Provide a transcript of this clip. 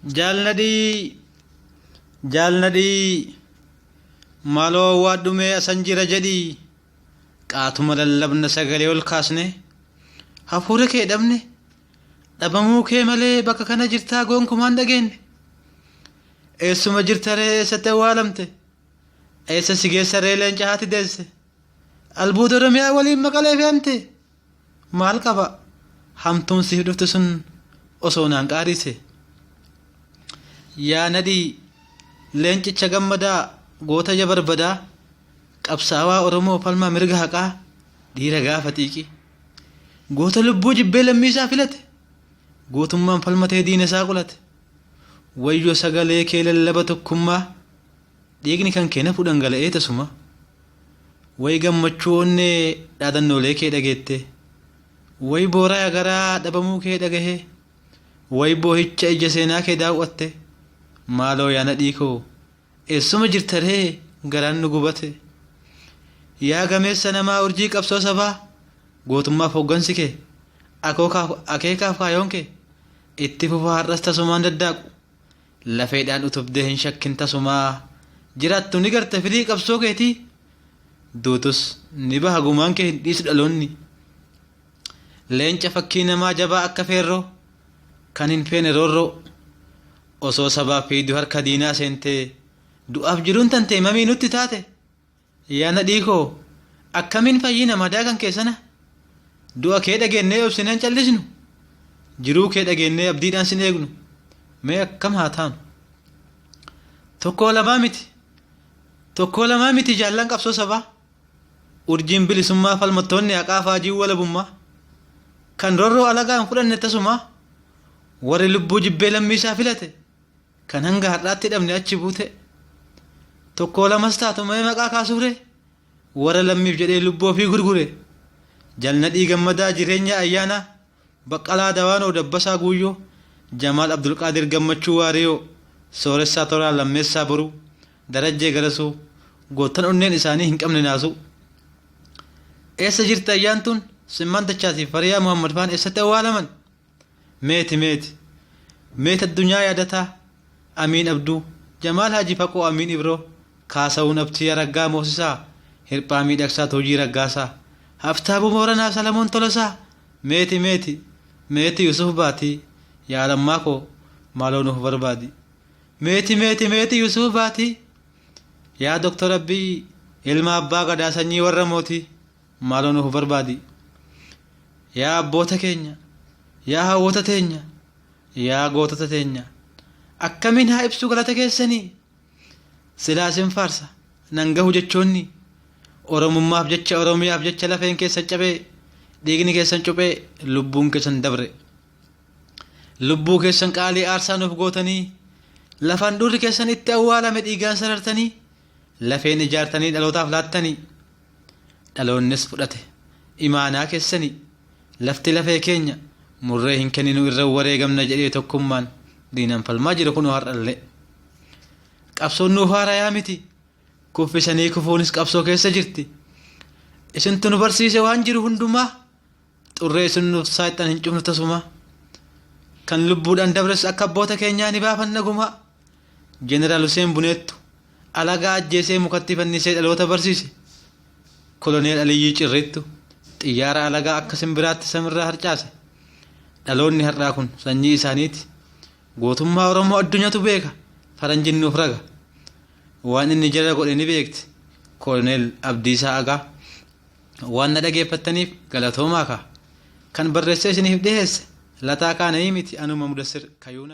Jaalladhii jaalladhii maaloo waadhumee asan jira jedhii qaatuma lallabna sagalee ol kaasne hafuura kee dhabne dhabamuu kee malee bakka kana jirtaa gonkumaan dhageenye. Eessuma jirta ree, eessatti awwaalamte? Eessa si geessa ree leenca haati deesse? Albuuda Oromiyaa waliin Maqalee fe'amte. Maal qaba hamtuun siif dhufte sun osoo naan qaariise. Yaa Nadhii leencicha gammadaa, goota ija barbadaa, qabsaawaa Oromoo, falmaa mirga haqaa, dhiira gaafa xiiqii. Goota lubbuu jibbee lammii isaa filate. Gootummaan falmatee diina isaa qolate. Wayyoo sagalee kee lallaba tokkummaa, dhiigni kan kee nafu dhangala'ee tasuma. Way gammachuu onnee dhaadannoolee kee dhageette. Way booraa garaa dhabamuu kee dhagahee. Way boohicha ija seenaa kee daawwatte. Maaloo yaa Nadhii koo, eessuma jirta ree, garaan nu gubate. Yaa gameessa namaa, urjii qabsoo sabaa, gootummaaf hooggansi kee, akeekaaf kaayoon kee itti fufa har'as tasumaan daddaaqu. Lafeedhaan utubdee hin shakkin tasumaa, jiraattu ni garte firii qabsoo keetii. Duutus ni baha gumaan kee, hin dhiisu dhaloonni. Leenca fakkii namaa, jabaa akka feerroo, kan hin feene roorroo, osoo sabaaf fiiduu harka diinaa seentee du'aaf jiruun tantee mamii nutti taate. Yaa Nadhii koo, akkamiin fayyina madaa kan keessana? Du'a kee dhageennee obsineen callisnu, jiruu kee dhageennee abdiidhaan sin eegnu, mee akkam haa taanu? Tokkoo lamaa miti, tokkoo lamaa miti, jaallan qabsoo sabaa, urjiin bilisummaa, falmattoonni haqaa, faajii walabummaa, kan roorroo alagaa hin fudhanne tasumaa, warri lubbuu jibbee lammii isaa filate, kan hanga har'aatti dhabne achi buute. Tokkoo lamas taatu, mee maqaa kaasuure warra lammiif jedhee lubbuu ofii gurgure? Jalnadhii Gammadaa, Jireenya Ayyaanaa, Baqqalaa Dawaanoo, Dabbasaa Guuyyoo, Jamaal Abdulqaadir, Gammachuu Waariyoo, Sooressaa Toraa, Lammeessaa Boruu, Darajjee Garasuu, goottan onneen isaanii hin qabne naasuu. Eessa jirti ayyaantuun Simmaan Dachaatiif Fariyaa Muhammad faan, eessatti awwaalaman? Meeti, meeti, meeti addunyaa yaadataa, Amiin Abduu, Jamaal Haji Faqoo, Amiin Ibroo, Kaasawuun Abtii, Araggaa Moosisaa, Hirphaa Miidhagsaa, Toojii Raggaasaa, Haftaabuu Mooranaa, Salamoon Tolasaa. Meeti, meeti, meeti Yusuf Baatii, yaa lammaa koo maaloo nuuf barbaadi. Meeti, meeti, meeti Yusuf Baatii, yaa Doktor Abiyyi ilma abbaa gadaa, sanyii warra mootii, maaloo nuuf barbaadi. Yaa abboota keenya, yaa hawwoota teenya, yaa gootota teenya, akkamiin haa ibsuu galata keessanii? Silaa sin faarsa nan gahu jechoonni. Oromummaaf jecha, Oromiyaaf jecha lafeen keessan cabee, dhiigni keessan cuphee, lubbuun keessan dabre. Lubbuu keessan qaalii aarsaa nuuf gootanii, lafaan dhurri keessan itti awwaalame dhiigaan sarartanii, lafeen ijaartanii dhalootaaf laattanii, dhaloonnis fudhate imaanaa keessanii. Lafti lafee keenya, murree hin kenninu, irra wareegamna jedhee tokkummaan diinaan falmaa jiru kunoo har'allee. Qabsoon nuuf haarayaa miti, kuffisanii kufuunis qabsoo keessa jirti. Isintu nu barsiise waan jiru hundumaa, xurree isin nuuf saayixan hin cufnu tasuma. Kan lubbuudhaan dabres akka abboota keenyaa ni baafanna gumaa. Jeneraal Hussein Buneettu alagaa ajjeesee mukatti fannisee dhaloota barsiise. Koloneel Aliyyii Cirriittu xiyyaara alagaa akka simbiraatti samirraa harcaase. Dhaloonni har'aa kun sanyii isaaniiti. Gootummaa Oromoo addunyaatu beeka, faranjiin nuuf raga. Waan inni jala godhe ni beekti Koloneel Abdiisaa Agaa. Waan na dhageeffattaniif galatoomaa kaa. Kan barreessee isiniif dhiheesse Lataa Kaana'ii miti, anuma Mudassir Kayuunaa.